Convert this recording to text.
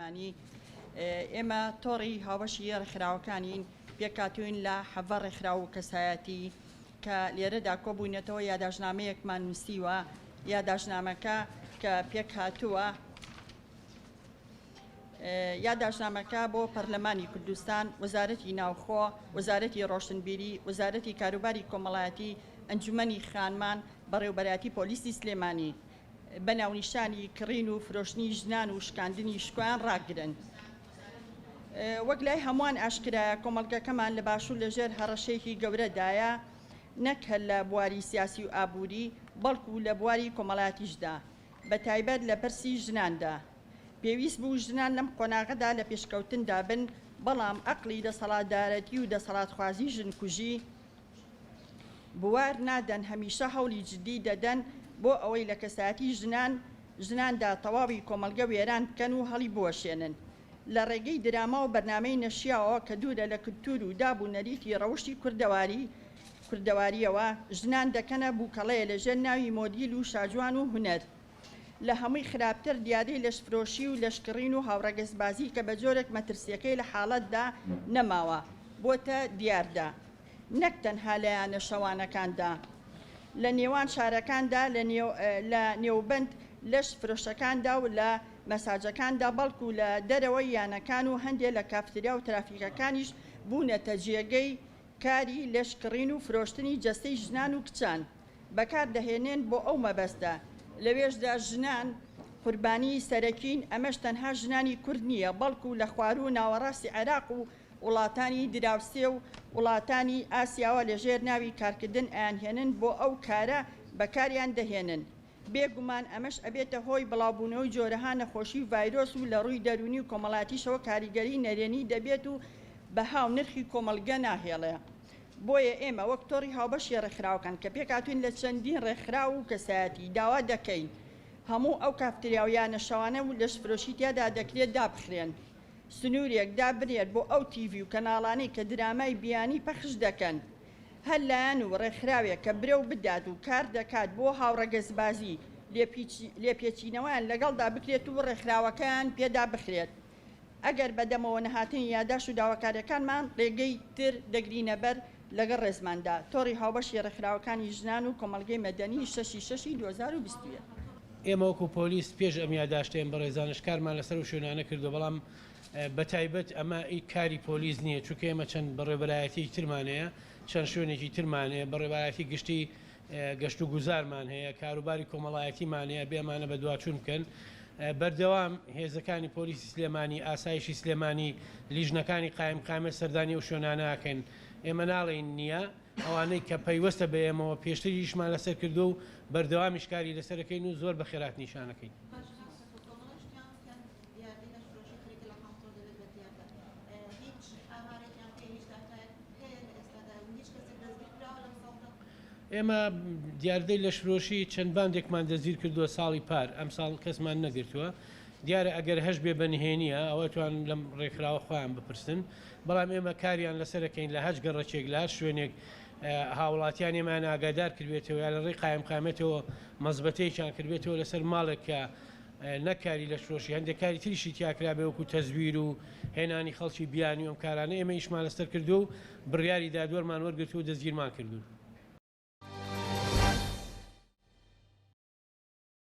سلێمانی ئێمە تۆڕی هاوبەشی ڕێکخراوەکانین، پێکهاتووین لە 17 ڕێکخراو و کەسایەتی کە لێرەدا کۆبووینەتەوە یاداشتنامەیەکمان نووسیوە، یاداشتنامەکە کە پێکهاتووە یاداشتنامەکە بۆ پەرلەمانی کوردستان، وەزارەتی ناوخۆ، وەزارەتی ڕۆشنبیری، وەزارەتی کاروباری کۆمەڵایەتی، ئەنجومەنی خانمان، بەڕێوبەرایەتی پۆلیسی سلێمانی. بە ناونیشانی کڕین و فرۆشتنی ژنان و شکاندنی شکۆیان ڕاگرن. وەک لای هەمووان ئاشکرایە کۆمەڵگەکەمان لە باشوور لە ژێر هەڕەشەیەکی گەورەدایە نەک هەر لە بواری سیاسی و ئابووری بەڵکو لە بواری کۆمەڵاتیشدا بە تایبەت لە پرسی ژناندا. پێویست بوو ژنان لەم قۆناغەدا لە پێشکەوتندا بن بەڵام ئەقڵی دەسەڵاتدارەتی و دەسەڵاتخوازی ژنکوژی، بوار نادەن هەمیشە هەوڵی جدی دەدەن بۆ ئەوەی لە کەسایەتی ژنان ژناندا تەواوی کۆمەڵگە وێران بکەن و هەڵی بوەشێنن لە ڕێگەی دراما و بەرنامەی نەشیاوەوە کە دوورە لە کلتور و داب و نەریتی ڕەوشتی کوردەواری کوردەواریەوە ژنان دەکەنە بوکەڵەیە لە ژێر ناوی مۆدیل و شاجوان و هونەر لە هەمووی خراپتر دیاردەی لەشفرۆشی و لەشکڕین و هاوڕەگەزبازی کە بە جۆرێک مەترسیەکەی لە حاڵەتدا نەماوە بۆتە دیاردە نەک تەنها لە یانە شەوانەکاندا لە نێوان شارەکاندا لە نێوبەند لەش فرۆشەکاندا و لە مەساجەکاندا بەڵکو لە دەرەوەی یانەکان و هەندێ لە کافتریا و ترافیکەکانیش بوونەتە جێگەی کاری لەش کڕین و فرۆشتنی جەستەی ژنان و کچان بەکار دەهێنێن بۆ ئەو مەبەستە لەوێشدا ژنان قوربانی سەرەکین ئەمەش تەنها ژنانی کورد نییە بەڵکو لە خواروو و ناوەڕاستی عێراق و وڵاتانی دراوسێ و وڵاتانی ئاسیاوە لە ژێر ناوی کارکردن ئەیانهێنن بۆ ئەو کارە بەکاریان دەهێنن. بێ گومان ئەمەش ئەبێتە هۆی بڵاوبوونەوەی جۆرەها نەخۆشی و ڤایرۆس و لە ڕووی دەروونی و کۆمەڵایەتیشەوە کاریگەری نەرێنی دەبێت و بەها و نرخی کۆمەڵگە ناهێڵێ. بۆیە ئێمە وەک تۆڕی هاوبەشی ڕێکخراوەکان کە پێکهاتووین لە چەندین ڕێکخراو و کەسایەتی داوا دەکەین هەموو ئەو کافتریا و یانە شەوانە و لەشفرۆشی تیادا دەکرێت دابخرێن. سنوورێک دابنێت بۆ ئەو تیڤی و کەناڵانەی کە درامای بیانی پەخش دەکەن. هەر لایەن و ڕێکخراوێک کە برەو بدات و کار دەکات بۆ هاوڕەگەزبازی، لێپێچینەوەیان لەگەڵدا بکرێت و ڕێکخراوەکەیان پێدا بخرێت. ئەگەر بەدەمەوە نەهاتنی یاداشت و داواکارییەکانمان ڕێگەی تر دەگرینە بەر لەگەڵ ڕێزماندا. تۆڕی هاوبەشی ڕێکخراوەکانی ژنان و کۆمەڵگەی مەدەنی شەش ی شەش ی 2021. ئێمە وەکو پۆلیس پێش ئەم یاداشتەی ئەم بەڕێزانەش کارمان لەسەر ئەو شوێنانە کردووە، بەڵام بەتایبەت ئەمە ئی کاری پۆلیس نییە، چونکە ئێمە چەند بەڕێوەبەرایەتیی ترمان هەیە، چەند شوێنێکی ترمان هەیە، بەڕێوەبەرایەتی گشتی گەشتوگوزارمان هەیە، کاروباری کۆمەڵایەتیمان هەیە، ئەبێ ئەمانە بەدواچوون بکەن. بەردەوام هێزەکانی پۆلیسی سلێمانی، ئاسایشی سلێمانی، لیژنەکانی قایمقامیەت سەردانی ئەو شوێنانە ئەکەن. ئێمە ناڵێین نییە، ئەوانەی کە پەیوەستە بە ئێمەوە پێشتر ئیشمان لەسەر کردووە و بەردەوامیش کاری لەسەر ئەکەین و زۆر بە خێراتنیشان ئەکەین. ئێمە دیاردەی لەشفرۆشی چەند باندێکمان دەستگیر کردووە ساڵی پار، ئەمساڵ کەسمان نەگرتووە. دیارە ئەگەر هەشبێ بە نهێنییە، ئەوە توان لەم ڕێکخراوە خۆیان بپرسن، بەڵام ئێمە کاریان لەسەر ئەکەین لە هەچ گەڕەکێک لە هەر شوێنێک هاوڵاتیان ئێمەیان ئاگادار کردبێتەوە یا لە ڕێی قایمقامیەتەوە مەزبەتەیەکیان کردبێتەوە لەسەر ماڵێک کە نەک کاری لەشفرۆشی هەندێک کاری تریشی تیا کرابێ وەکو تەزویر و هێنانی خەڵکی بیانی و ئەم کارانە ئێمە ئیشمان لەسەر کردووە و بڕیاری دادوەرمان وەرگرتووە و دەستگیرمان کردوون.